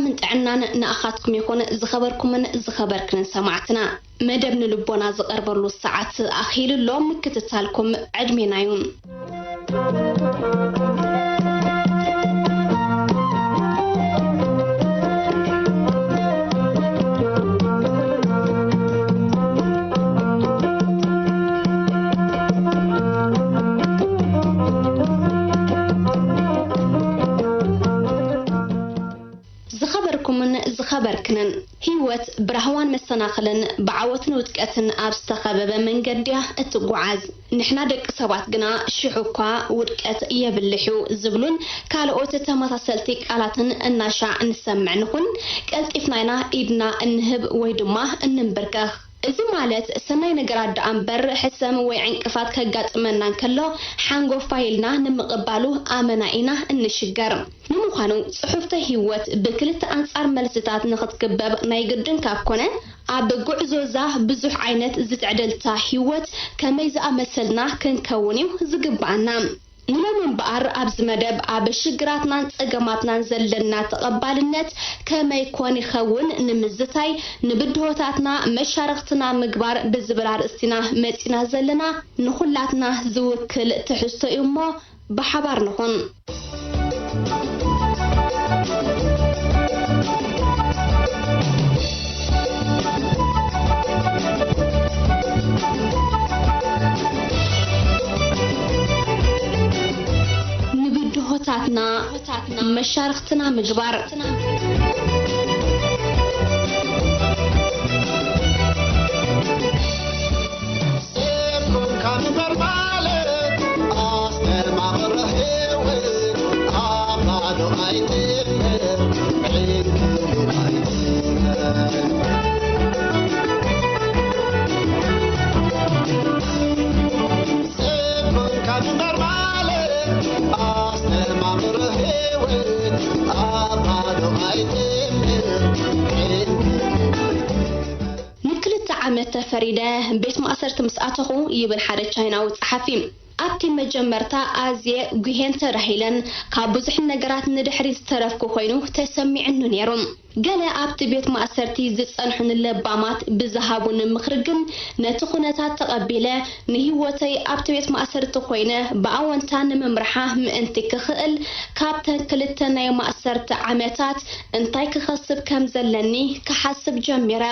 ሰላምን ጥዕናን ንኣኻትኩም ይኹን፣ ዝኸበርኩምን ዝኸበርክንን ሰማዕትና። መደብ ንልቦና ዝቐርበሉ ሰዓት ኣኺሉ ኣሎ። ምክትታልኩም ዕድሜና እዩ። ዝኸበርኩምን ዝኸበርክንን፣ ህይወት ብራህዋን መሰናኽልን ብዓወትን ውድቀትን ኣብ ዝተኸበበ መንገዲ እያ እትጓዓዝ። ንሕና ደቂ ሰባት ግና ሽሕ እኳ ውድቀት የብልሕ እዩ ዝብሉን ካልኦት ተመሳሰልቲ ቃላትን እናሻዕ ንሰምዕ ንኹን፣ ቀልጢፍና ኢና ኢድና እንህብ ወይ ድማ እንንብርከኽ። እዚ ማለት ሰናይ ነገራት ደኣ እምበር ሕሰም ወይ ዕንቅፋት ከጋጥመና እንከሎ ሓንጎፋይ ኢልና ንምቕባሉ ኣመና ኢና እንሽገር። ንምዃኑ ጽሑፍተ ህይወት ብክልተ ኣንጻር መልስታት ንኽትክበብ ናይ ግድን ካብ ኮነ፣ ኣብ ጉዕዞዛ ብዙሕ ዓይነት ዝትዕድልታ ህይወት ከመይ ዝኣመሰልና ክንከውን እዩ ዝግብኣና? ንሎሚ እምበኣር ኣብዚ መደብ ኣብ ሽግራትናን ጸገማትናን ዘለና ተቐባልነት ከመይ ኮን ይኸውን ንምዝታይ፣ ንብድሆታትና መሻርኽትና ምግባር ብዝብል ኣርእስቲና መጺና ዘለና ንኹላትና ዝውክል ትሕዝቶ እዩ እሞ ብሓባር ንኹን። ንብድሆታትና መሻርኽትና ምግባር። ንክልተ ዓመት ተፈሪደ ቤት ማእሰርቲ ምስ ኣተኹ፣ ይብል ሓደ ቻይናዊ ጸሓፊ፣ ኣብቲ መጀመርታ ኣዝየ ጒሄን ተዳሂለን ካብ ብዙሕ ነገራት ንድሕሪት ዝተረፍኩ ኮይኑ ተሰሚዑኒ ነይሩ። ገለ ኣብቲ ቤት ማእሰርቲ ዝጸንሑኒ ለባማት ብዝሃቡኒ ምኽሪ ግን ነቲ ኩነታት ተቐቢለ ንህይወተይ ኣብቲ ቤት ማእሰርቲ ኮይነ ብኣወንታ ንምምርሓ ምእንቲ ክኽእል ካብተን ክልተ ናይ ማእሰርቲ ዓመታት እንታይ ክኸስብ ከም ዘለኒ ክሓስብ ጀሚረ።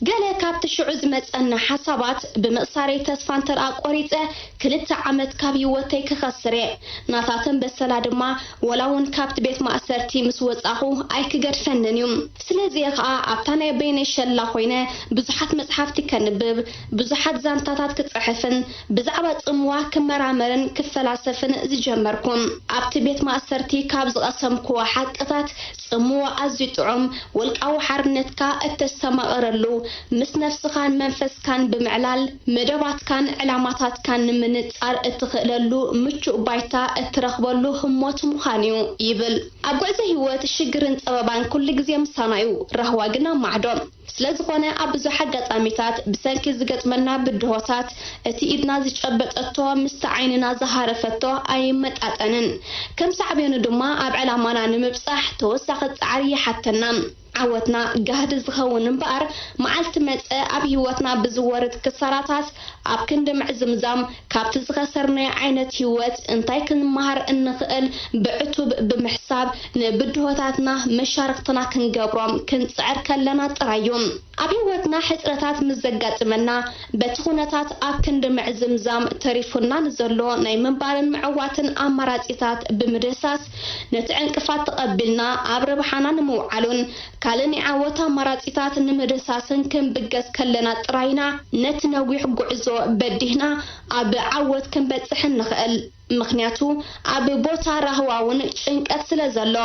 ገለ ካብቲ ሽዑ ዝመጸኒ ሓሳባት ብምእሳረይ ተስፋ እንተ ደኣ ቆሪጸ ክልተ ዓመት ካብ ህይወተይ ክኸስር እየ። ናታተን በሰላ ድማ ወላ እውን ካብቲ ቤት ማእሰርቲ ምስ ወጻኹ ኣይክገድፈንን እዩ። ስለዚ እየ ኸኣ ኣብታ ናይ በይነይ ሸላ ኮይነ ብዙሓት መጽሓፍቲ ከንብብ፣ ብዙሓት ዛንታታት ክጽሕፍን ብዛዕባ ጽምዋ ክመራመርን ክፈላሰፍን ዝጀመርኩ። ኣብቲ ቤት ማእሰርቲ ካብ ዝቐሰምክዎ ሓቅታት ጽምዋ ኣዝዩ ጥዑም፣ ውልቃዊ ሓርነትካ እተስተማቕረሉ፣ ምስ ነፍስኻን መንፈስካን ብምዕላል መደባትካን ዕላማታትካን ንምንጻር እትኽእለሉ ምቹእ ባይታ እትረኽበሉ ህሞት ምዃን እዩ ይብል። ኣብ ጉዕዞ ህይወት ሽግርን ጸበባን ኩሉ ግዜ ምሳና እዩ፣ ራህዋ ግን ኣብ ማዕዶ። ስለ ዝኾነ ኣብ ብዙሕ ኣጋጣሚታት ብሰንኪ ዝገጥመና ብድሆታት እቲ ኢድና ዝጨበጠቶ ምስቲ ዓይንና ዝሃረፈቶ ኣይመጣጠንን። ከም ሳዕቤኑ ድማ ኣብ ዕላማና ንምብጻሕ ተወሳኺ ጻዕሪ ይሓተና። ዓወትና ጋህዲ ዝኸውን እምበኣር፣ መዓልቲ መጸ ኣብ ህይወትና ብዝወርድ ክሳራታት ኣብ ክንዲ ምዕዝምዛም፣ ካብቲ ዝኸሰርናዮ ዓይነት ህይወት እንታይ ክንመሃር እንኽእል ብዕቱብ ብምሕሳብ፣ ንብድሆታትና መሻርኽትና ክንገብሮም ክንጽዕር ከለና ጥራይ እዩ። ኣብ ህይወትና ሕጽረታት ምስ ዘጋጥመና፣ በቲ ኩነታት ኣብ ክንዲ ምዕዝምዛም ተሪፉና ንዘሎ ናይ ምንባርን ምዕዋትን ኣማራጺታት ብምድህሳስ፣ ነቲ ዕንቅፋት ተቐቢልና ኣብ ረብሓና ንምውዓሉን ካልእ ናይ ዓወት ኣማራጺታት ንምድህሳስን ክንብገስ ከለና ጥራይ ኢና ነቲ ነዊሕ ጉዕዞ በዲህና ኣብ ዓወት ክንበጽሕ እንኽእል። ምኽንያቱ ኣብ ቦታ ራህዋ እውን ጭንቀት ስለ ዘሎ፣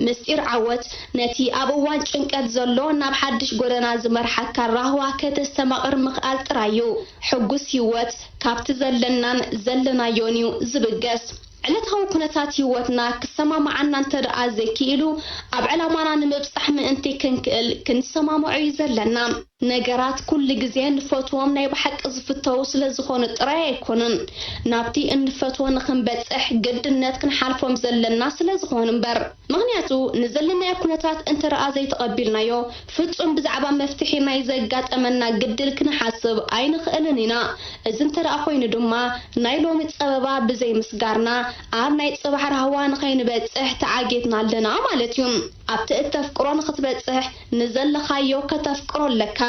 ምስጢር ዓወት ነቲ ኣብ እዋን ጭንቀት ዘሎ ናብ ሓድሽ ጎደና ዝመርሓካ ራህዋ ከተስተማቕር ምኽኣል ጥራይ እዩ። ሕጉስ ህይወት ካብቲ ዘለናን ዘለናዮን እዩ ዝብገስ። ዕለታዊ ኩነታት ህይወትና ክስ ክሰማምዓና እንተ ደኣ ዘይክኢሉ፣ ኣብ ዕላማና ንምብጻሕ ምእንቲ ክንክእል ክንሰማምዖ እዩ ዘለና። ነገራት ኩሉ ግዜ ንፈትዎም ናይ ብሓቂ ዝፍተዉ ስለ ዝኾኑ ጥራይ ኣይኮኑን፣ ናብቲ እንፈትዎ ንኽንበጽሕ ግድነት ክንሓልፎም ዘለና ስለ ዝኾኑ እምበር። ምኽንያቱ፣ ንዘለናዮ ኩነታት እንተ ደኣ ዘይተቐቢልናዮ፣ ፍጹም ብዛዕባ መፍትሒ ናይ ዘጋጠመና ግድል ክንሓስብ ኣይንኽእልን ኢና። እዚ እንተ ደኣ ኮይኑ ድማ፣ ናይ ሎሚ ጸበባ ብዘይ ምስጋርና፣ ኣብ ናይ ጽባሕ ራህዋ ንኸይንበጽሕ ተዓጊትና ኣለና ማለት እዩ። ኣብቲ እተፍቅሮ ንኽትበጽሕ፣ ንዘለኻዮ ከተፍቅሮ ኣለካ።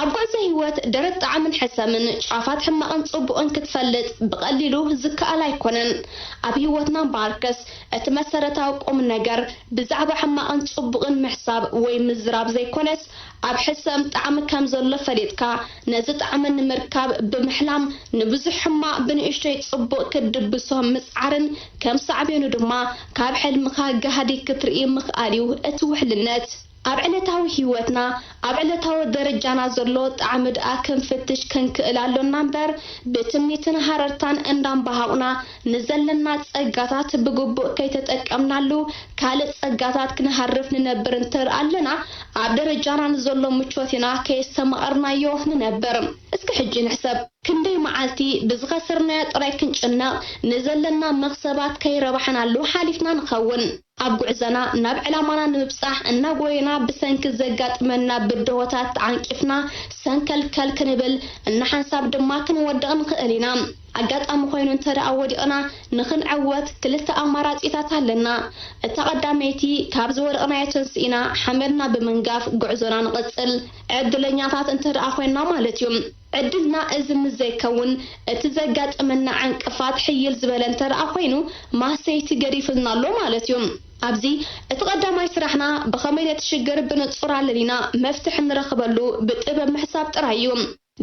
ኣብ ጉዕዞ ህይወት ደረት ጣዕምን ሕሰምን፣ ጫፋት ሕማቕን ጽቡቕን ክትፈልጥ ብቐሊሉ ዝከኣል ኣይኮነን። ኣብ ህይወትና እምበኣርከስ፣ እቲ መሰረታዊ ቁም ነገር ብዛዕባ ሕማቕን ጽቡቕን ምሕሳብ ወይ ምዝራብ ዘይኮነስ፣ ኣብ ሕሰም ጣዕሚ ከም ዘሎ ፈሊጥካ፣ ነዚ ጣዕሚ ንምርካብ ብምሕላም፣ ንብዙሕ ሕማቕ ብንእሽቶይ ጽቡቕ ክትድብሶ ምጽዓርን፣ ከም ሳዕቤኑ ድማ ካብ ሕልምኻ ጋህዲ ክትርኢ ምኽኣል እዩ እቲ ውሕልነት። ኣብ ዕለታዊ ህይወትና፣ ኣብ ዕለታዊ ደረጃና ዘሎ ጣዕሚ ደኣ ክንፍትሽ ክንክእል ኣሎና እምበር፣ ብትምኒትን ሃረርታን እንዳንባሃቑና ንዘለና ጸጋታት ብግቡእ ከይተጠቀምናሉ፣ ካልእ ጸጋታት ክንሃርፍ ንነብር እንተ ኣለና፣ ኣብ ደረጃና ንዘሎ ምቾት ኢና ከየስተማቐርናዮ ንነብር። እስኪ ሕጂ ንሕሰብ፣ ክንደይ መዓልቲ ብዝኸሰርናዮ ጥራይ ክንጭነቕ፣ ንዘለና መኽሰባት ከይረባሕናሉ ሓሊፍና ንኸውን? ኣብ ጉዕዞና ናብ ዕላማና ንምብጻሕ እናጎየና ብሰንኪ ዘጋጥመና ብድሆታት ተዓንቂፍና ሰንከልከል ክንብል፣ እንሓንሳብ ድማ ክንወድቕ ንኽእል ኢና። ኣጋጣሚ ኮይኑ እንተ ደኣ ወዲቕና፣ ንኽንዕወት ክልተ ኣማራጺታት ኣለና። እታ ቀዳመይቲ፣ ካብ ዝወደቕናዮ ተንሲእና ሓመድና ብምንጋፍ ጉዕዞና ንቕጽል። ዕድለኛታት እንተ ደኣ ኮይንና ማለት እዩ። ዕድልና እዚ ምስ ዘይከውን፣ እቲ ዘጋጥመና ዕንቅፋት ሕይል ዝበለ እንተ ደኣ ኮይኑ፣ ማህሰይቲ ገዲፍልና ኣሎ ማለት እዩ። ኣብዚ፣ እቲ ቀዳማይ ስራሕና ብኸመይ ነቲ ሽግር ብንጹር ኣለሊና መፍትሒ ንረኽበሉ ብጥበብ ምሕሳብ ጥራይ እዩ።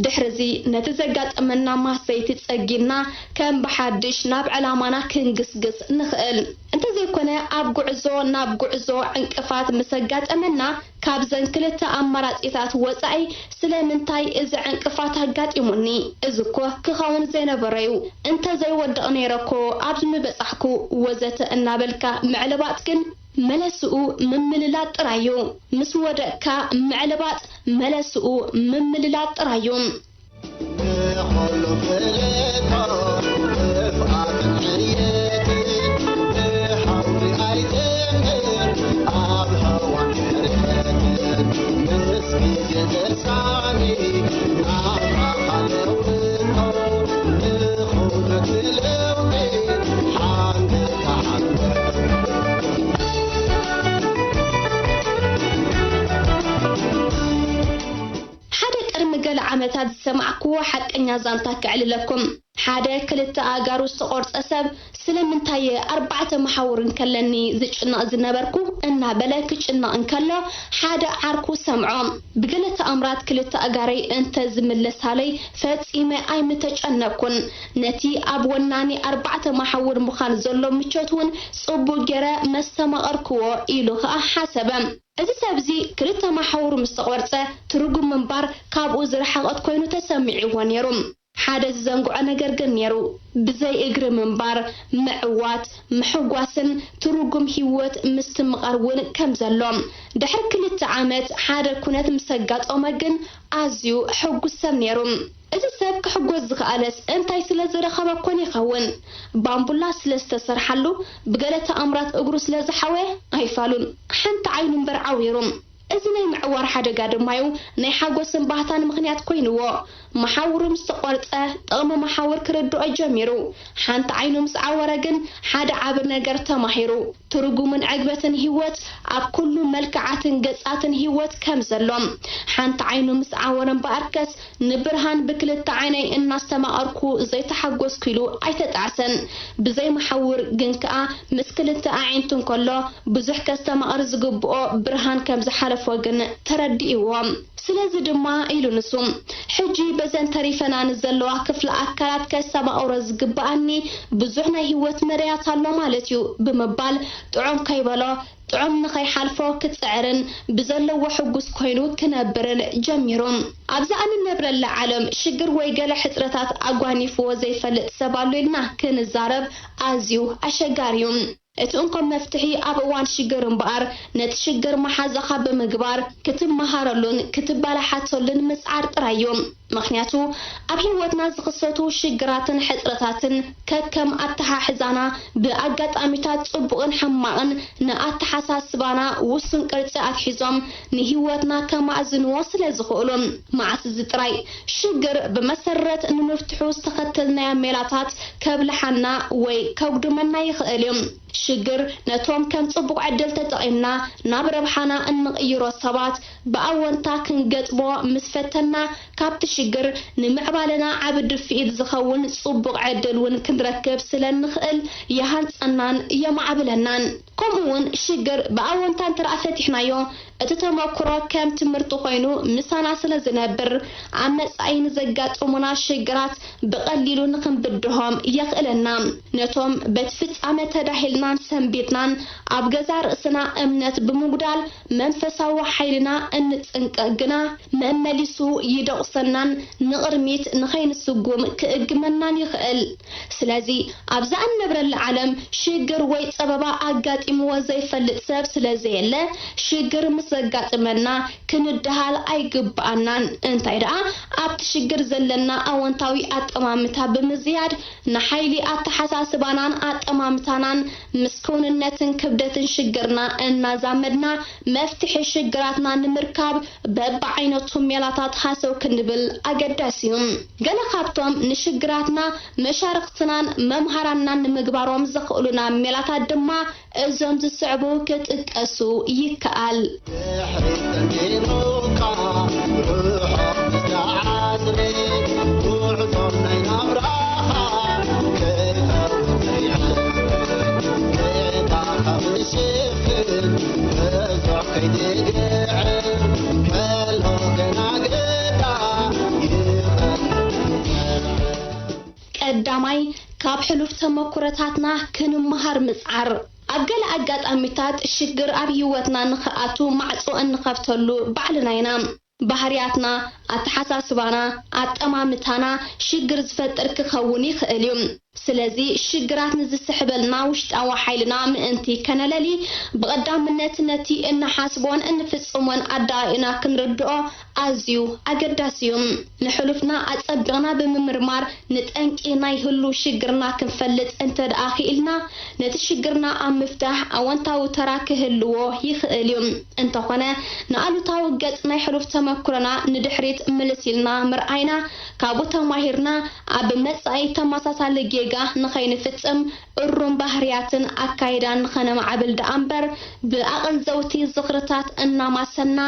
ድሕርዚ፣ ነቲ ዘጋጠመና ማህሰይቲ ጸጊንና፣ ከም ብሓድሽ ናብ ዕላማና ክንግስግስ ንኽእል። እንተዘይኮነ፣ ኣብ ጉዕዞ ናብ ጉዕዞ ዕንቅፋት ምስ ኣጋጠመና፣ ካብዘን ክልተ ኣማራጺታት ወጻኢ ስለምንታይ እዚ ዕንቅፋት ኣጋጢሙኒ? እዚ እኮ ክኸውን ዘይነበሮ'ዩ። እንተ ዘይወድቕ ነይረ እኮ ኣብዚ ምበጻሕኩ፣ ወዘተ እናበልካ ምዕልባጥ ግን መለስኡ ምምልላጥ ጥራይ እዩ። ምስ ወደቕካ ምዕልባጥ መለስኡ ምምልላጥ ጥራይ እዩ። ንኹሉ ፍለጦ፣ ክፍኣትን ዕየትን ብሓውሪ ኣይትእመን፣ ኣብ ሃዋን ሕርየትን ምስ ግዜ ዘሳኒ ናብራኻ ለውጦ፣ ንኹነት ለውጢ ሓንገታ ሓንገት። ሓደ ቅድሚ ገለ ዓመታት ዝሰማዕክዎ ሓቀኛ ዛንታ ከዕልለኩም። ሓደ ክልተ ኣእጋሩ ዝተቖርጸ ሰብ፣ "ስለምንታይ እየ ኣርባዕተ መሓውር እንከለኒ ዝጭነቕ ዝነበርኩ?" እናበለ ክጭነቕ እንከሎ፣ ሓደ ዓርኩ ሰምዖ። ብገለ ተኣምራት ክልተ ኣእጋረይ እንተ ዝምለሳለይ፣ ፈጺመ ኣይምተጨነቕኩን። ነቲ ኣብ ወናኒ ኣርባዕተ መሓውር ምዃን ዘሎ ምቾት እውን ጽቡቕ ገይረ መስተማቐርክዎ ኢሉ ኸኣ ሓሰበ። እዚ ሰብ እዚ ክልተ መሓውሩ ምስ ተቖርጸ፣ ትርጉም ምንባር ካብኡ ዝረሓቐት ኮይኑ ተሰሚዕዎ ነይሩ። ሓደ ዝዘንግዖ ነገር ግን ነይሩ። ብዘይ እግሪ ምንባር፣ ምዕዋት፣ ምሕጓስን ትርጉም ህይወት ምስትምቓር እውን ከም ዘሎ። ድሕሪ ክልተ ዓመት ሓደ ኩነት ምስ ኣጋጠሞ ግን ኣዝዩ ሕጉስ ሰብ ነይሩ። እዚ ሰብ ክሕጎስ ዝኸኣለስ እንታይ ስለ ዝረኸበ ኮን ይኸውን? ባምቡላ ስለ ዝተሰርሓሉ፣ ብገለ ተኣምራት እግሩ ስለ ዝሓወየ ኣይፋሉን። ሓንቲ ዓይኑ እምበር ዓዊሩ። እዚ ናይ ምዕዋር ሓደጋ ድማ'ዩ ናይ ሓጎስን ባህታን ምኽንያት ኮይንዎ። መሓውሩ ምስ ተቖርጸ፣ ጥቕሚ መሓውር ክርድኦ ጀሚሩ። ሓንቲ ዓይኑ ምስ ዓወረ ግን ሓደ ዓቢ ነገር ተማሂሩ። ትርጉምን ዕግበትን ህይወት ኣብ ኩሉ መልክዓትን ገጻትን ህይወት ከም ዘሎ። ሓንቲ ዓይኑ ምስ ዓወረ እምበኣርከስ፣ ንብርሃን ብክልተ ዓይነይ እናስተማቐርኩ ዘይተሓጎስኩ ኢሉ ኣይተጣዕሰን። ብዘይ መሓውር ግን ከኣ ምስ ክልተ ኣዒንቱ እንከሎ ብዙሕ ከስተማቕር ዝግብኦ ብርሃን ከም ዝሓለፎ ግን ተረዲእዎ። ስለዚ ድማ ኢሉ ንሱ፣ ሕጂ እዘን ተሪፈና ንዘለዋ ክፍለ ኣካላት ከስተማቕሮ ዝግብኣኒ ብዙሕ ናይ ህይወት መዳያት ኣሎ ማለት እዩ ብምባል ጥዑም ከይበሎ ጥዑም ንኸይሓልፎ ክጽዕርን ብዘለዎ ሕጉስ ኮይኑ ክነብርን ጀሚሩ። ኣብዛ እንነብረላ ዓለም ሽግር ወይ ገለ ሕጽረታት ኣጓኒፍዎ ዘይፈልጥ ሰብ ኣሎ ኢልና ክንዛረብ ኣዝዩ ኣሸጋሪ እዩ። እቲ እንኮ መፍትሒ ኣብ እዋን ሽግር እምበኣር ነቲ ሽግር መሓዛኻ ብምግባር ክትመሃረሉን ክትበላሓተሉን ምጽዓር ጥራይ እዩ። ምኽንያቱ ኣብ ህይወትና ዝኽሰቱ ሽግራትን ሕጽረታትን ከከም ኣተሓሕዛና ብኣጋጣሚታት ጽቡቕን ሕማቕን ንኣተሓሳስባና ውሱን ቅርጺ ኣትሒዞም ንህይወትና ከማእዝንዎ ስለ ዝኽእሉ። መዓስ እዚ ጥራይ ሽግር ብመሰረት ንምፍትሑ ዝተኸተልናዮ ሜላታት ከብልሓና ወይ ከጉድመና ይኽእል እዩ። ሽግር ነቶም ከም ጽቡቕ ዕድል ተጠቒምና ናብ ረብሓና እንቕይሮ ሰባት ብኣወንታ ክንገጥሞ ምስ ፈተና፣ ካብቲ ሽግር ንምዕባለና ዓቢ ድፍኢት ዝኸውን ጽቡቕ ዕድል እውን ክንረክብ ስለ እንኽእል፣ ይሃንጸናን የማዕብለናን። ከምኡውን ሽግር ብኣወንታ እንተ ደኣ ፈቲሕናዮ፣ እቲ ተመክሮ ከም ትምህርቲ ኮይኑ ምሳና ስለ ዝነብር፣ ኣብ መጻኢ ንዘጋጥሙና ሽግራት ብቐሊሉ ንኽንብድሆም የኽእለና። ነቶም በቲ ፍጻመ ተዳሂልናን ሰንቢድናን ኣብ ገዛእ ርእስና እምነት ብምጉዳል መንፈሳዊ ሓይልና እንጽንቀቕ ግና፣ መመሊሱ ይደቑሰናን ንቕድሚት ንኸይንስጉም ክእግመናን ይኽእል። ስለዚ ኣብዛ እንነብረላ ዓለም ሽግር ወይ ጸበባ ኣጋጢምዎ ዘይፈልጥ ሰብ ስለ ዘየለ፣ ሽግር ምስ ዘጋጥመና ክንደሃል ኣይግብኣናን። እንታይ ደኣ ኣብቲ ሽግር ዘለና ኣወንታዊ ኣጠማምታ ብምዝያድ ንሓይሊ ኣተሓሳስባናን ኣጠማምታናን ምስ ክውንነትን ክብደትን ሽግርና እናዛመድና መፍትሒ ሽግራትና ንምርካብ በብዓይነቱ ሜላታት ሃሰው ክንብል ኣገዳሲ እዩ። ገለ ካብቶም ንሽግራትና መሻርኽትናን መምሃራንናን ንምግባሮም ዘኽእሉና ሜላታት ድማ እዞም ዝስዕቡ ክጥቀሱ ይከኣል። ድሕሪት ተንቲኑካ ርሑቕ ምስ ተዓጽረ፣ ጉዕዞ ናይ ናብራኻ ክኸውት ዘይሕሰብ፣ ጌታኻ ምሽፍን ብዙሕ ከይትግዕር፣ ከሎ ገና ግዳ ይኸል ቀዳማይ፣ ካብ ሕሉፍ ተመኩሮታትና ክንመሃር ምጽዓር። ኣብ ገለ ኣጋጣሚታት፣ ሽግር ኣብ ህይወትና ንኽኣቱ ማዕጾ እንኸፍተሉ ባዕልና ኢና። ባህርያትና፣ ኣተሓሳስባና፣ ኣጠማምታና ሽግር ዝፈጥር ክኸውን ይኽእል እዩ። ስለዚ፣ ሽግራት ንዝስሕበልና ውሽጣዊ ሓይልና ምእንቲ ከነለሊ፣ ብቐዳምነት ነቲ እንሓስቦን እንፍጽሞን ኣደኣኢና ክንርድኦ ኣዝዩ ኣገዳሲ እዩ። ንሕሉፍና ኣጸቢቕና ብምምርማር፣ ንጠንቂ ናይ ህሉው ሽግርና ክንፈልጥ እንተ ደኣ ክኢልና፣ ነቲ ሽግርና ኣብ ምፍታሕ ኣወንታዊ ተራ ክህልዎ ይኽእል እዩ። እንተኾነ፣ ንኣሉታዊ ገጽ ናይ ሕሉፍ ተመክሮና ንድሕሪት ምልስ ኢልና ምርኣይና፣ ካብኡ ተማሂርና፣ ኣብ መጻኢ ተመሳሳሊ ጌጋ ንኸይንፍጽም፣ እሩም ባህርያትን ኣካይዳን ንኸነማዕብል ደኣ እምበር፣ ብኣቐንዘውቲ ዝኽርታት እናማሰና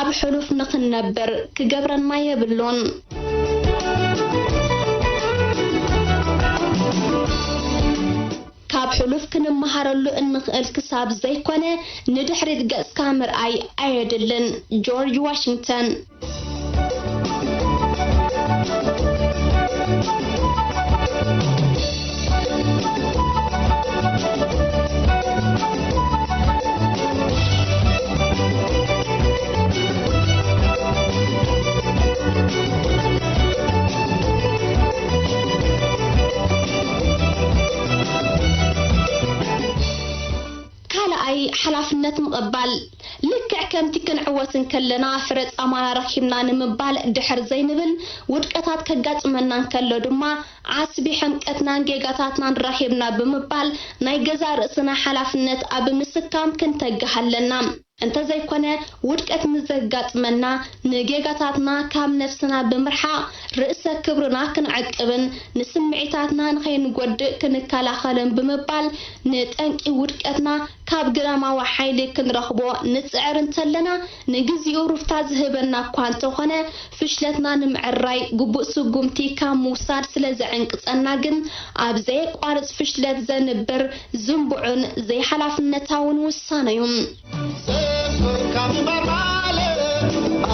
ኣብ ሕሉፍ ንኽንነብር ክገብረና የብሉን። ካብ ሕሉፍ ክንመሃረሉ እንኽእል ክሳብ ዘይኮነ፣ ንድሕሪት ገጽካ ምርኣይ ኣየድልን። ጆርጅ ዋሽንግተን። ካልኣይ፣ ሓላፍነት ምቕባል። ልክዕ ከምቲ ክንዕወት እንከለና ፍረ ጻማና ረኺብና ንምባል ድሕር ዘይንብል፣ ውድቀታት ከጋጥመና እንከሎ ድማ ዓስቢ ሕምቀትናን ጌጋታትናን ረኺብና ብምባል ናይ ገዛእ ርእስና ሓላፍነት ኣብ ምስካም ክንተግህ ኣለና። እንተዘይኮነ፣ ውድቀት ምስ ዘጋጥመና፣ ንጌጋታትና ካብ ነፍስና ብምርሓቕ፣ ርእሰ ክብርና ክንዕቅብን ንስምዒታትና ንኸይንጎድእ ክንከላኸልን ብምባል፣ ንጠንቂ ውድቀትና ካብ ግዳማዊ ሓይሊ ክንረኽቦ ንጽዕር እንተለና፣ ንግዚኡ ሩፍታ ዝህበና እኳ እንተኾነ፣ ፍሽለትና ንምዕራይ ግቡእ ስጉምቲ ካብ ምውሳድ ስለ ዘዕንቅጸና ግን፣ ኣብ ዘየቋርጽ ፍሽለት ዘንብር ዝንቡዕን ዘይሓላፍነታውን ውሳነ እዩ። ዘንበርካ ምንባር ማለት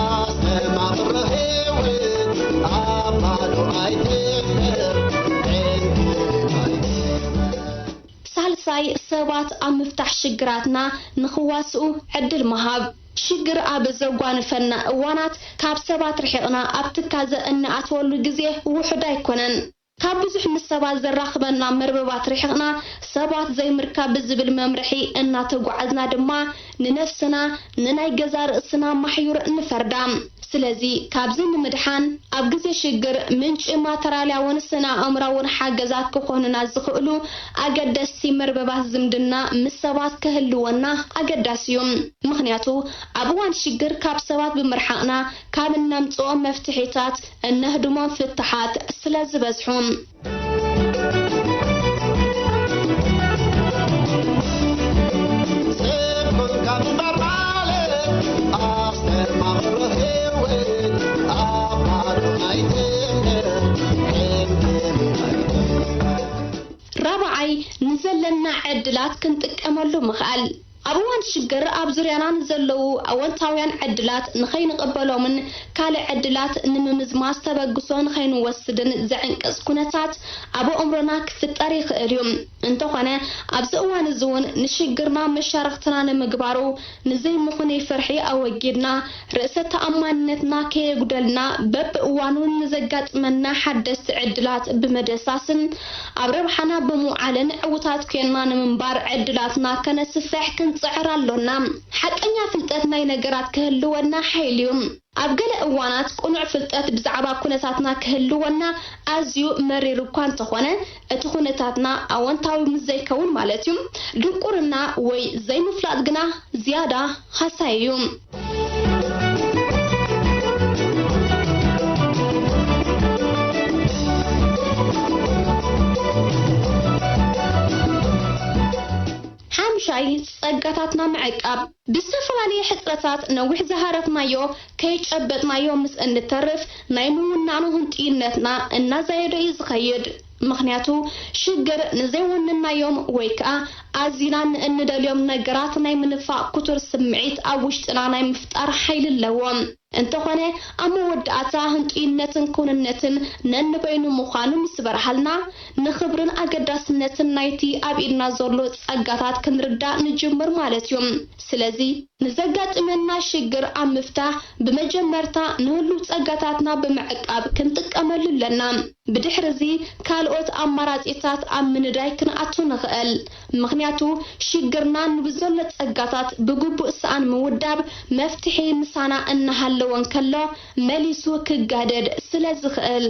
ኣስተማቕሮ ህይወት ኣብ ባዶ ኣይትሕበር፣ ዕንክሊል ኣይትሕበር። ሳልሳይ፣ ሰባት ኣብ ምፍታሕ ሽግራትና ንኽዋስኡ ዕድል ምሃብ። ሽግር ኣብ ዘጓንፈና እዋናት፣ ካብ ሰባት ርሒቕና ኣብ ትካዘ እንኣትወሉ ግዜ ውሑድ ኣይኮነን። ካብ ብዙሕ ምስ ሰባት ዘራኽበና መርበባት ርሒቕና፣ ሰባት ዘይምርካብ ብዝብል መምርሒ እናተጓዓዝና ድማ፣ ንነፍስና፣ ንናይ ገዛ ርእስና ማሕዩር ንፈርዳ። ስለዚ፣ ካብዚ ንምድሓን፣ ኣብ ግዜ ሽግር ምንጪ ማተርያላውን ስነ-ኣእምሮኣውን ሓገዛት ክኾኑና ዝኽእሉ ኣገደስቲ መርበባት ዝምድና ምስ ሰባት ክህልወና ኣገዳሲ እዩ። ምኽንያቱ፣ ኣብ እዋን ሽግር ካብ ሰባት ብምርሓቕና፣ ካብ እነምጽኦ መፍትሒታት፣ እነህድሞም ፍታሓት ስለ ዝበዝሑ። ሰብ ኮንካ ምንባር ማለት ኣስተማቕሮ ህይወት ኣብ ባዶ ኣይትሕበር፣ ዕንክሊል ኣይትሕበር። ራብዓይ፣ ንዘለና ዕድላት ክንጥቀመሉ ምኽኣል። ኣብ እዋን ሽግር ኣብ ዙርያና ንዘለዉ ኣወንታውያን ዕድላት ንኸይንቕበሎምን ካልእ ዕድላት ንምምዝማዝ ተበግሶ ንኸይንወስድን ዝዕንቅጽ ኩነታት ኣብ ኣእምሮና ክፍጠር ይኽእል እዩ። እንተኾነ፣ ኣብዚ እዋን እዚ እውን ንሽግርና መሻርኽትና ንምግባሩ ንዘይምኹነይ ፍርሒ ኣወጊድና፣ ርእሰ ተኣማንነትና ከየጉደልና በብእዋኑ ንዘጋጥመና ሓደስቲ ዕድላት ብምድህሳስን ኣብ ረብሓና ብምውዓልን ዕዉታት ኮይንና ንምንባር ዕድላትና ከነስፍሕ ክንጽዕር ኣሎና። ሓቀኛ ፍልጠት ናይ ነገራት ክህልወና ሓይሊ እዩ። ኣብ ገለ እዋናት ቅኑዕ ፍልጠት ብዛዕባ ኩነታትና ክህልወና ኣዝዩ መሪር እኳ እንተኾነ፣ እቲ ኩነታትና ኣወንታዊ ምስ ዘይከውን ማለት እዩ፣ ድንቁርና ወይ ዘይምፍላጥ ግና ዝያዳ ሃሳዪ እዩ። ሓምሻይ፣ ጸጋታትና ምዕቃብ። ብዝተፈላለየ ሕጽረታት ነዊሕ ዝሃረፍናዮ ከይጨበጥናዮ ምስ እንተርፍ፣ ናይ ምውናኑ ህንጥዩነትና እናዛየደ እዩ ዝኸይድ። ምኽንያቱ፣ ሽግር ንዘይወነንናዮም ወይ ከኣ ኣዚና ንእንደልዮም ነገራት ናይ ምንፋቕ ክቱር ስምዒት ኣብ ውሽጥና ናይ ምፍጣር ሓይሊ ኣለዎ። እንተኾነ፣ ኣብ መወዳእታ ህንጥዩነትን ክውንነትን ነንበይኑ ምዃኑ ምስ በርሃልና፣ ንኽብርን ኣገዳስነትን ናይቲ ኣብ ኢድና ዘሎ ጸጋታት ክንርዳእ ንጅምር ማለት እዩ። ስለዚ፣ ንዘጋጥመና ሽግር ኣብ ምፍታሕ፣ ብመጀመርታ ንህሉው ጸጋታትና ብምዕቃብ ክንጥቀመሉ ኣለና። ብድሕርዚ፣ ካልኦት ኣማራጺታት ኣብ ምንዳይ ክንኣቱ ንኽእል። ምኽንያቱ፣ ሽግርና ንብዘሎ ጸጋታት ብግቡእ ሰኣን ምውዳብ፣ መፍትሒ ምሳና እናሃለወ እንከሎ፣ መሊሱ ክጋደድ ስለ ዝኽእል።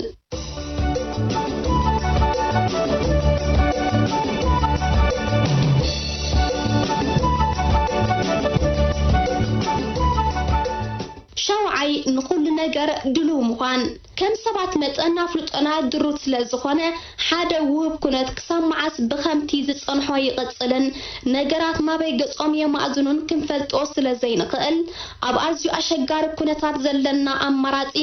ሻውዓይ፣ ንኹሉ ነገር ድሉው ምዃን። ከም ሰባት መጠን፣ ኣፍልጦና ድሩት ስለ ዝኾነ፣ ሓደ ውሁብ ኩነት ክሳብ መዓስ ብኸምቲ ዝጸንሖ ይቕጽልን ነገራት ናበይ ገጾም የማእዝኑን ክንፈልጦ ስለ ዘይንኽእል፣ ኣብ ኣዝዩ ኣሸጋሪ ኩነታት ዘለና ኣማራጺ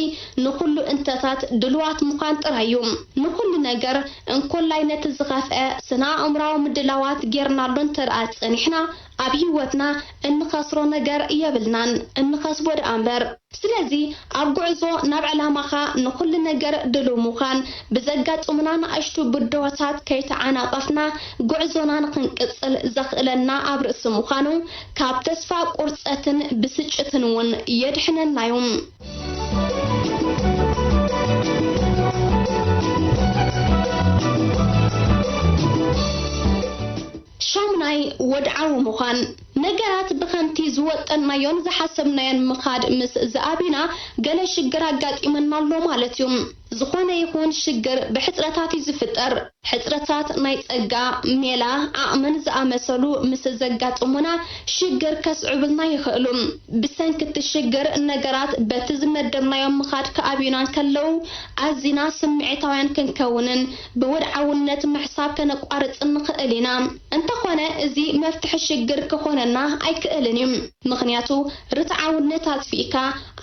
ንኹሉ እንተታት ድሉዋት ምዃን ጥራይ እዩ። ንኹሉ ነገር፣ እንኮላይ ነቲ ዝኸፍአ ስነ-ኣእምሮኣዊ ምድላዋት ጌርናሉ እንተ ደኣ ጸኒሕና፣ ኣብ ህይወትና እንኸስሮ ነገር የብልናን፣ እንኸስቦ ደኣ እምበር። ስለዚ፣ ኣብ ጉዕዞ ናብ ዕላማኻ ንኹሉ ነገር ድሉው ምዃን፣ ብዘጋጥሙና ንኣሽቱ ብድሆታት ከይተዓናቐፍና ጉዕዞና ንኽንቅጽል ዘኽእለና ኣብ ርእሲ ምዃኑ፣ ካብ ተስፋ ቁርጸትን ብስጭትን እውን የድሕነና እዩ። ሻሙናይ፣ ወድዓዊ ምዃን። ነገራት ብኸምቲ ዝወጠንናዮን ዝሓሰብናዮን ምኻድ ምስ ዝኣቢና፣ ገለ ሽግር ኣጋጢመና ኣሎ ማለት እዩ። ዝኾነ ይኹን ሽግር ብሕጽረታት እዩ ዝፍጠር። ሕጽረታት ናይ ጸጋ፣ ሜላ፣ ዓቕምን ዝኣመሰሉ ምስ ዘጋጥሙና፣ ሽግር ከስዕቡልና ይኽእሉ። ብሰንኪ እቲ ሽግር፣ ነገራት በቲ ዝመደብናዮም ምኻድ ክኣብዩና እንከለዉ፣ ኣዚና ስምዒታውያን ክንከውንን ብወድዓውነት ምሕሳብ ከነቋርጽን ንኽእል ኢና። እንተኾነ፣ እዚ መፍትሒ ሽግር ክኾነና ኣይክእልን እዩ። ምኽንያቱ፣ ርትዓውነት ኣጥፊእካ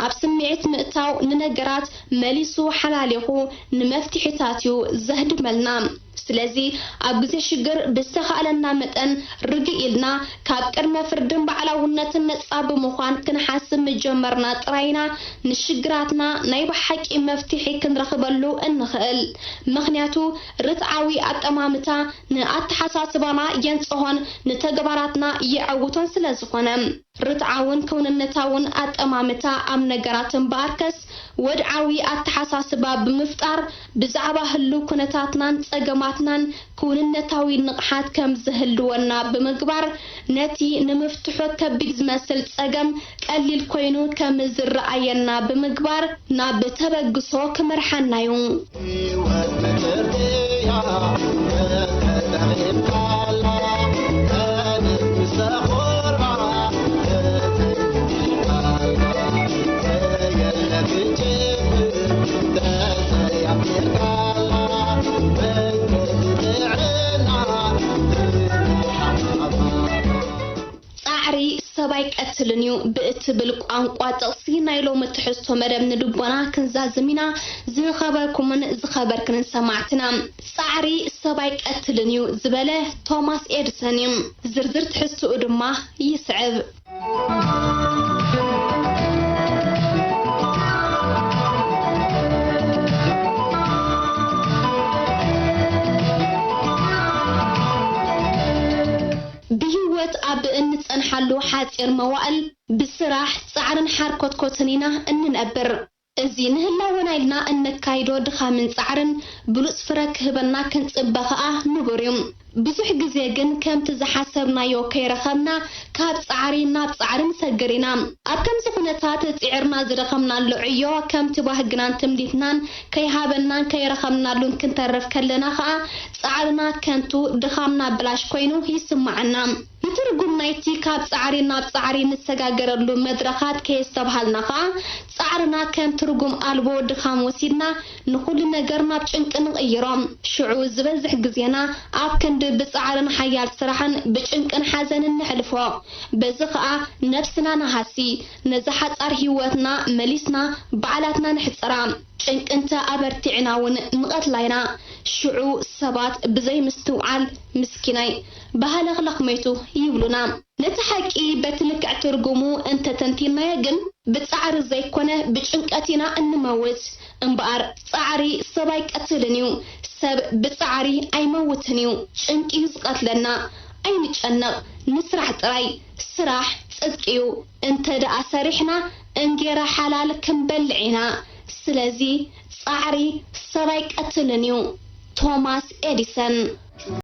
ኣብ ስምዒት ምእታው ንነገራት መሊሱ ሓላልዮ ንመፍትሒታት እዩ ዘህድመልና። ስለዚ ኣብ ግዜ ሽግር ብዝተኻእለና መጠን ርግእ ኢልና ካብ ቅድመ ፍርድን ባዕላውነትን ነጻ ብምዃን ክንሓስብ ምጀመርና ጥራይ ኢና ንሽግራትና ናይ ብሓቂ መፍትሒ ክንረኽበሉ እንኽእል። ምኽንያቱ ርትዓዊ ኣጠማምታ ንኣተሓሳስባና የንጽሆን ንተግባራትና የዐውቶን ስለ ዝኾነ። ርትዓውን ክውንነታውን ኣጠማምታ ኣብ ነገራት እምበኣርከስ፣ ወድዓዊ ኣተሓሳስባ ብምፍጣር፣ ብዛዕባ ህሉው ኩነታትናን ጸገማትናን ክውንነታዊ ንቕሓት ከም ዝህልወና ብምግባር፣ ነቲ ንምፍትሖ ከቢድ ዝመስል ጸገም ቀሊል ኮይኑ ከም ዝረኣየና ብምግባር፣ ናብ ተበግሶ ክመርሓና እዩ። ህይወት ምድር እያ ተጠቒምካላ፣ ተነስ ምሰ ኹርባ ተተንቢኻላ፣ ዘየለ ክጅምር ተጸያፊርካላ፣ መንገዲ ጥዕና ትመሓባ። ጻዕሪ ሰብ ኣይቀትልን እዩ ብእትብል ቋንቋ ጥቕሲ ናይ ሎሚ ትሕዝቶ መደብ ንልቦና ክንዛዝም ኢና። ዝኸበርኩምን ዝኸበርክንን ሰማዕትና፣ ጻዕሪ ሰብ ኣይቀትልን እዩ ዝበለ ቶማስ ኤድሰን እዩ። ዝርዝር ትሕዝትኡ ድማ ይስዕብ። ብህይወት ኣብ እንጸንሓሉ ሓጺር መዋእል፣ ብስራሕ፣ ጻዕርን ሓርኮትኮትን ኢና እንነብር። እዚ ንህላወና ኢልና እነካይዶ ድኻምን ጻዕርን ብሉጽ ፍረ ክህበና ክንጽበ ኸኣ ንቡር እዩ። ብዙሕ ግዜ ግን ከምቲ ዝሓሰብናዮ ከይረኸብና ካብ ጻዕሪ ናብ ጻዕሪ ንሰግር ኢና። ኣብ ከምዚ ኩነታት ጽዒርና ዝደኸምናሉ ዕዮ ከምቲ ባህግናን ትምኒትናን ከይሃበናን ከይረኸብናሉን ክንተርፍ ከለና ኸኣ ጻዕርና ከንቱ ድኻምና ብላሽ ኮይኑ ይስምዓና። ንትርጉም ናይቲ ካብ ጻዕሪ ናብ ጻዕሪ ንሰጋገረሉ መድረኻት ከየስተብሃልና ኸኣ፣ ጻዕርና ከም ትርጉም ኣልቦ ድኻም ወሲድና ንኹሉ ነገር ናብ ጭንቂ ንቕይሮ። ሽዑ ዝበዝሕ ግዜና ኣብ ክንዲ ብጻዕርን ሓያል ስራሕን ብጭንቅን ሓዘንን ነሕልፎ። በዚ ኸኣ ነብስና ንሃሲ፣ ነዛ ሓጻር ህይወትና መሊስና ባዕላትና ንሕጽራ። ጭንቂ እንተ ኣበርቲዕና እውን ንቐትላ ኢና። ሽዑ ሰባት ብዘይ ምስትውዓል ምስኪናይ፣ ብሃለኽለኽ መይቱ ይብሉና። ነቲ ሓቂ በቲ ልክዕ ትርጉሙ እንተተንቲንናዮ ግን፣ ብጻዕሪ ዘይኮነ ብጭንቀት ኢና እንመውት። እምበኣር፣ ጻዕሪ ሰብ ኣይቀትልን እዩ። ሰብ ብጻዕሪ ኣይመውትን እዩ። ጭንቂ እዩ ዝቐትለና። ኣይንጨነቕ፣ ንስራሕ ጥራይ። ስራሕ ጽድቂ እዩ። እንተ ደኣ ሰሪሕና፣ እንጌራ ሓላል ክንበልዕ ኢና። ስለዚ፣ ጻዕሪ ሰብ ኣይቀትልን እዩ። ቶማስ ኤዲሰን።